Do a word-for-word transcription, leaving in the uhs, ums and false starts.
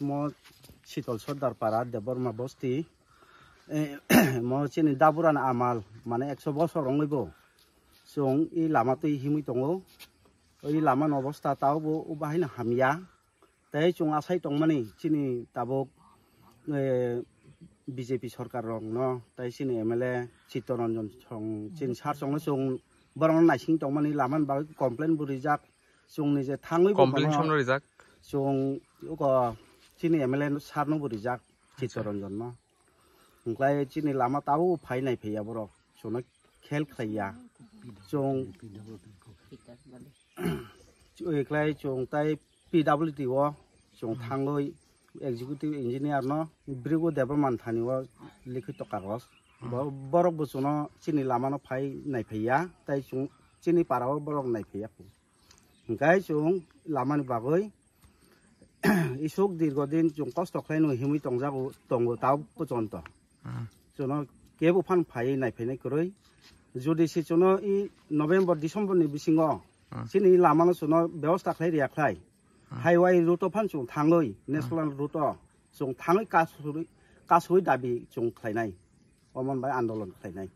Mo Sitol Sordar Para Debbarma Bosti. Eh, mo chini daburan amal, mane ekso bosor wngwi bo. Chwng i lama twi himwi tongo. I lama ni obostha tao bo bahai no hamya. Tei chwng asai tongmani chini tabuk, eh, B J P sorkar rok no, tei chini M L A Chittaranjan song, chini sar song no chwng borok no naising tongmani lama ni bagwi complain bo rijak. Chwng ni je thangwi bo Complain bono somno rijak. Chwng uko chini M L A sar no bo rijak Chittaranjan no. Hwnkhlai chini lama tao phai nai phaiya borok. Chwng no khel khlaiya. Chwng Chwng khlai chwng tai P W D o chwng thangwi executive engineer no Brigu Debbarma ni thani o likhi to kagos. Bo-, borok bo chwngno chini lama no phai nai phaiya, tai chwng chini para o borok nai phaiya. Hwnkhe chwng lama ni bagwi isuk dirgo din chwng kosto khlai no himwi tongjago, tongo tao pochonto. Chwngno kebo phan phai nai phainai kwrwi. Jodi se chwngno i November, December ni bisingo chini lama no chwngno bebosta khlai riya khlai. Highway route o phan chwng thangwi, national route o chwng thangwi kasui, kasui dabi chwng khlainai. Omon bai andolon khlainai.